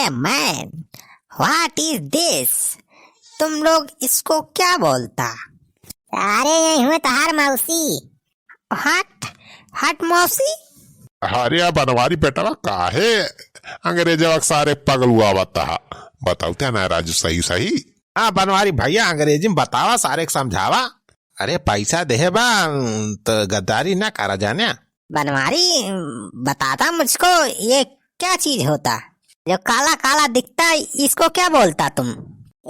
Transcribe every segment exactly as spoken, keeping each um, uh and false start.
What man? What is this? तुम लोग इसको क्या बोलता? अरे, ये हुए तोहार मौसी। What? What मौसी? अरे, आ बनवारी बेटवा, काहे अंग्रेजवा के सारे पगलुआ बता? बताओ त्या ना राजू, सही सही। हाँ बनवारी भैया, अंग्रेजी में बतावा, सारे के समझावा। अरे पैसा देहे बा, तो गद्दारी ना करा जाने। बनवारी, बताता मुझको, ये क्या चीज होता? जो काला काला दिखता है, इसको क्या बोलता तुम?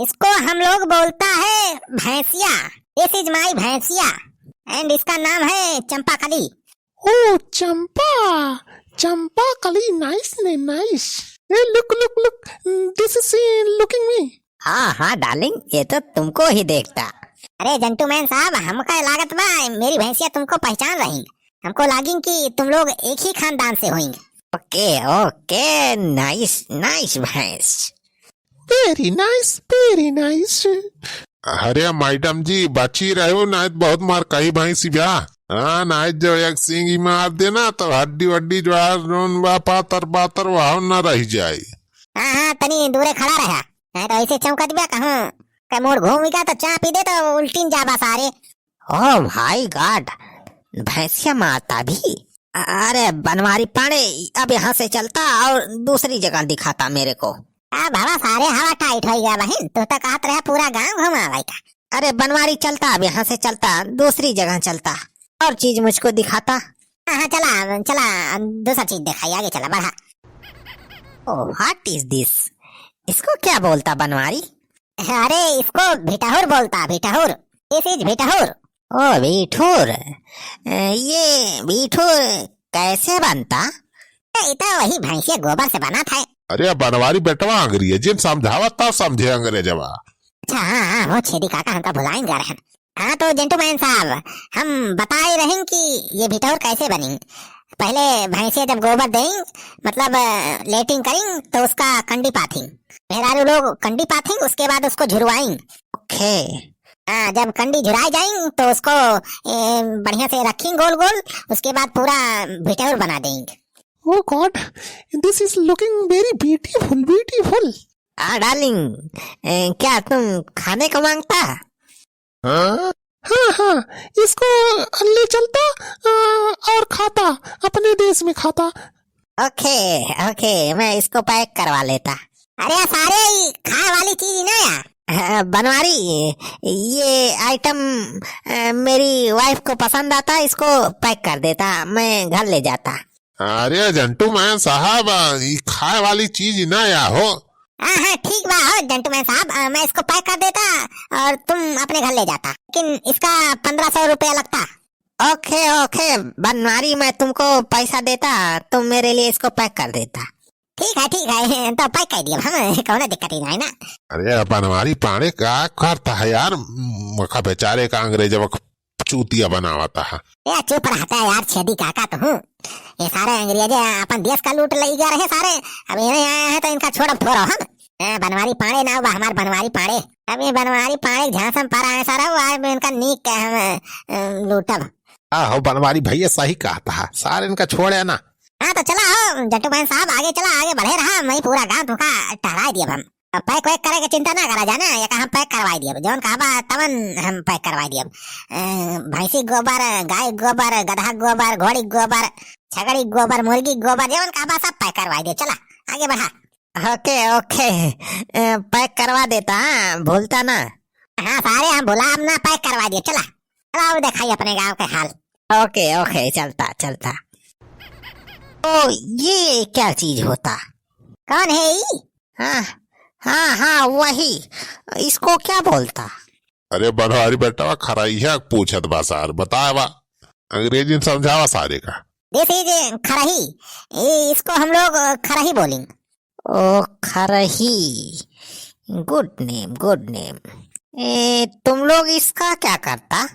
इसको हम लोग बोलता है भैंसिया। This is my भैंसिया। And इसका नाम है चंपाकली। ओ चंपा, चंपाकली, nice name, nice। ए, look, look, look, this is looking me। हाँ, हाँ, darling, ये तो तुमको ही देखता। अरे, gentleman साहब, हमका लागत बा, मेरी भैंसिया तुमको पहचान रही। हमको लागिन कि तुम लोग एक ही खानदान से होइंगे। OK, OK, nice, nice भैंस। Very nice, very nice। अरे madam जी, बची रहो, नाहीं तो बहुत मार कही भैंसी बा। हाँ, नाहीं तो जो एक सींगी मार देना, तो हड्डी वड्डी जो है, जोन बा पातर पातर, वहाँ न रह जाए। हाँ, हाँ, तनी दूरे खड़ा रहा, नाहीं तो ऐसे चौंकत बा, कहूँ के मूड़ घूम गया तो चाह पी दे तो उल्टी न जाबा सारे। Oh my God, भैंसिया मारता भी। अरे बनवारी पांड़े, अब यहाँ से चलता और दूसरी जगह दिखाता मेरे को। अब हवा सारे, हवा tight हो गया बहिन, तू तो कहत रहे पूरा गांव घुमावे का। अरे बनवारी चलता, अब यहाँ से चलता, दूसरी जगह चलता और चीज मुझको दिखाता। हाँ, हाँ, चला, चला, दूसरा चीज दिखाई, आगे चला, बढ़ा। Oh, what is this? इसको क्या बोलता बनवारी? अरे, इसको भिटहुर बोलता, भिटहुर। This is भिटहुर। ओ, भिटहुर। ए, ये भिटहुर कैसे बनता? ए, ई तो वही भैंसिया गोबर से बना था। अरे, बनवारी बेटवा, अंग्रेजी में समझावा, तब समझे अंग्रेजवा। अच्छा, हाँ, हाँ, हो छेदी काका, हमका भुलाइन गए रहन। हाँ, तो gentleman साहब, हम बताए रहेन कि ये भिटहुर कैसे बनी। पहले भैंसे जब गोबर दें, मतलब, अ, लेटिंग करें, तो उसका कंडी पाथें। मेहरारू लोग कंडी पाथें, उसके बाद उसको झुरवाएं। OK। हाँ, जब कंडी झुराए जाएं, तो उसको, ए, बढ़िया से रखें गोल गोल, उसके बाद पूरा भिटहुर बना दें। Oh God, this is looking very beautiful, beautiful। हाँ, darling, ए, क्या तुम खाने को मांगता? हाँ? हाँ, हाँ, इसको ले चलता, आ, और खाता, अपने देश में खाता। OK, OK, मैं इसको pack करवा लेता। अरे सारे, ई खाए वाली चीज ना या? हाँ, बनवारी, ये item, अ, मेरी wife को पसंद आता, इसको pack कर देता, मैं घर ले जाता। अरे gentleman साहब, ई खाए वाली चीज ना या हो। हाँ, हाँ, ठीक बा हो gentleman साहब, अ, मैं इसको pack कर देता और तुम अपने घर ले जाता, लेकिन इसका पन्द्रह सौ रुपया लगता। OK, OK, बनवारी, मैं तुमको पैसा देता, तुम मेरे लिए इसको pack कर देता। ठीक है, ठीक है, तो pack कर दिया हम, कौनो दिक्कत ही नहीं ना। अरे बनवारी पांड़े, का करता है यार, मखा बेचारे का अंग्रेजवा चूतिया बनावता है। ए, चुप रहता है यार छेदी काका तू। ये सारे अंग्रेजे अपन देश का लूट लई गए रहे सारे, अब इन्हें आए हैं तो इनका छोड़ब थोड़ा हम। ए, बनवारी पांड़े ना बा हमार, बनवारी पांड़े। अब ये बनवारी पांड़े झांसा में पड़ा है सारा, वो आज भी इनका नीक के हम, अ, लूटब। आहो बनवारी भैया सही कहता है, सारे इनका छोड़े ना। हाँ तो चला हो gentleman साहब, आगे चला, आगे बढ़े रहा, मैं पूरा गांव तुमका टहराए दियब हम। अब pack वैक करे के चिंता ना करा जाना, ये का हम pack करवाई दियब, जौन कहबा तवन हम pack करवाई दियब। अ, भैंसी गोबर, गाय गोबर, गधा गोबर, घोड़ी गोबर, छगड़ी गोबर, मुर्गी गोबर, जौन कहबा सब pack करवाई दियब। चला आगे बढ़ा। OK, OK, अ, pack करवा देता, हाँ, भूलता ना। हाँ सारे हम भुलाब ना, pack करवा दियब। चला, चला वो दिखाई अपने गांव के हाल। OK, OK, चलता, चलता। ओ, ये क्या चीज होता? कौन है ई? हाँ, हाँ, हाँ, वही। इसको क्या बोलता? अरे बनवारी बेटवा, खरहिया पूछत बा सार, बतावा। अंग्रेजी में समझावा सारे का। This is खरही। ए, इसको हम लोग, अ, खरही बोलें। ओ, खरही। Good name, good name। ए, तुम लोग इसका क्या करता?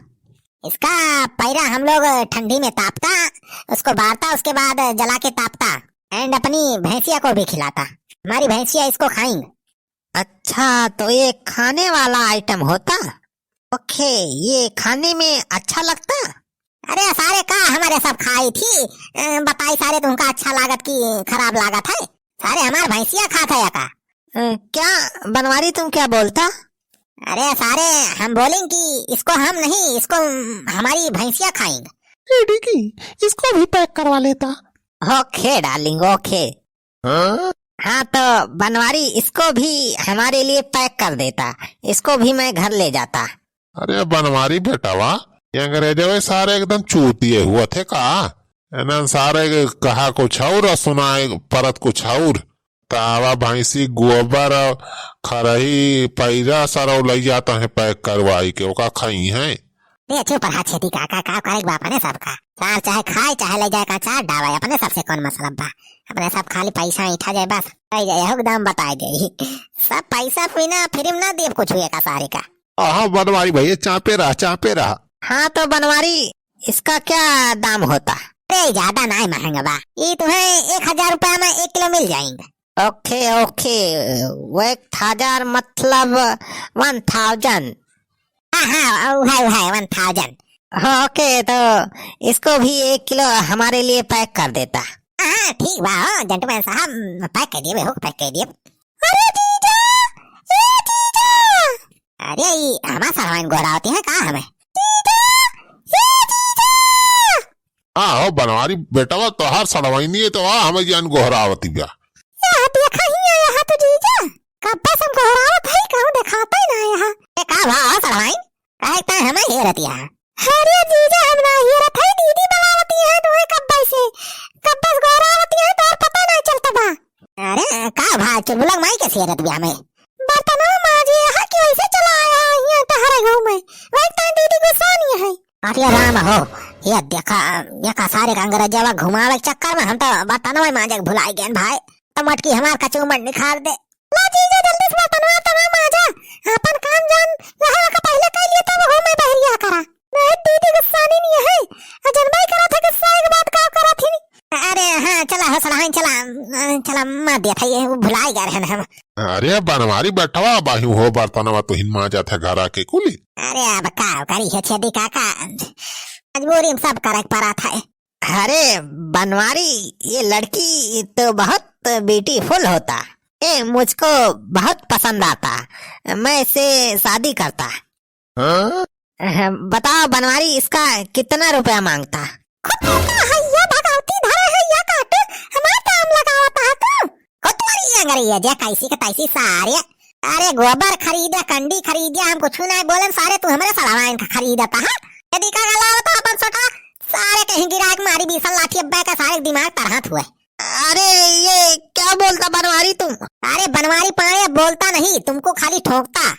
इसका पैरा हम लोग ठंडी में तापता, उसको बारता, उसके बाद जला के तापता, and अपनी भैंसिया को भी खिलाता। हमारी भैंसिया इसको खाएंगी। अच्छा, तो ये खाने वाला item होता? OK, ये खाने में अच्छा लगता? अरे सारे, का हमारे सब खाई थी? अ, बताई सारे, तुमका अच्छा लागत कि खराब लागत है? सारे हमार भैंसिया खात है का? अ, क्या बनवारी, तुम क्या बोलता? अरे सारे, हम बोलें कि इसको हम नहीं, इसको हमारी भैंसिया खाएंगे। ए डीकी, इसको भी pack करवा लेता। OK darling, OK। हाँ? हाँ तो बनवारी, इसको भी हमारे लिए pack कर देता, इसको भी मैं घर ले जाता। अरे बनवारी बेटवा, ये अंग्रेजवे सारे एकदम चूतिए हुआ थे का? इन्हन सारे के कहा कुछ और और सुनाए परत कुछ और। तावा भैंसी गोबर और खरही पैरा सरौ लई जाता है pack करवाई के, ओका खाई है। अरे चुप रहा छेदी काका, का करे के बा अपने सबका। सार चाहे खाए चाहे ले जाए का चार डावे, अपने सबसे कौन मतलब बा। अपने सब खाली पैसा ऐंठा जाए बस, ऐ जाए, यहू के दाम बताए दे। सब पैसा बिना free में ना देब कुछ हुए का सारे का। हाँ बनवारी भैया, चापे रहा, चापे रहा। हाँ तो बनवारी, इसका क्या दाम होता? अरे ज्यादा ना महंगा बा, ये तुम्हें एक हजार रुपया में एक किलो मिल जाएंगे। OK, OK, वो एक हजार मतलब one thousand। हाँ हाँ, वो है, वो है one thousand। OK, तो इसको भी एक किलो हमारे लिए pack कर देता। हाँ हाँ, ठीक बा हो gentleman साहब, pack कर दिए, हो pack कर दिए। अरे जीजा, ए जीजा। अरे ई हमार सड़वाइन गोहरावती है का हमें? जीजा, ए जीजा। हाँ हो बनवारी बेटवा, तोहार सड़वाइनी है तो आ हमें जान गोहरावती बा। यह देखा ही आया है तो जीजा, कब्बे से हम गोहरावत है, कहूँ देखाते ना आया है। ए का भा हो सड़वाइन, काहे ताय हमें हेरतिया? अरे जीजा, हम ना हेरत है, दीदी बुलावती है तोहे कब्बे से, कब्बे से गोहरावती है, तोर पता ना चलता बा। अरे का भा, चुलबुलक माई के हेरत बा हमें? बर्तनवा माजे है कि वैसे चला आया है यहाँ तहरे गाँव में, वही ताय दीदी गुस्सानी है। अरे राम हो, ये देखा, ये का सारे का अंग्रेजवा घुमावे के चक्कर में हम तो बर्तनवा माजे के भुलाई गए भाई। तो मटकी हमार कचूमर निखार दे। ला जीजा, जल्दी से बर्तनवा तवा माजा, अपन काम जान, यहाँ का पहले कर लिए तब हो मैं बहरिया करा। नहीं दीदी गुस्सानी नहीं है, आ जनबाई करा था गुस्सा एक बात का करा थी। अरे हाँ, चला हो सड़वाइन, चला, अ, चला मार दिया था ये, वो भुलाई गए रहन हम। अरे बनवारी बेटवा, बाही हो बर्तनवा तो हिन माजा था घरा के कुली। अरे अब का करी है छेदी काका, मजबूरी में सब करे के पड़ा था। अरे बनवारी, ये लड़की तो बहुत beautiful होता, ये मुझको बहुत पसंद आता, मैं इससे शादी करता। हाँ? अहं, बताओ बनवारी, इसका कितना रुपया मांगता? खुद तो हैया भगवती धरे हैया काटू, हमार दाम लगावत है तू। खुद तुम्हारी ये अंग्रेज है, जैसी के तैसी सारे। अरे गोबर खरीदे, कंडी खरीदे, हम कुछ नहीं बोले सारे, तू हमारे सड़वाइन का खरीदता है। यदि का गलावत है अपन सोटा, सारे कहीं गिरा के मारी बीसन लाठी अब्बे का सारे दिमाग तरहत हुए। अरे ये क्या बोलता बनवारी तुम? अरे बनवारी पाए बोलता नहीं, तुमको खाली ठोंकता।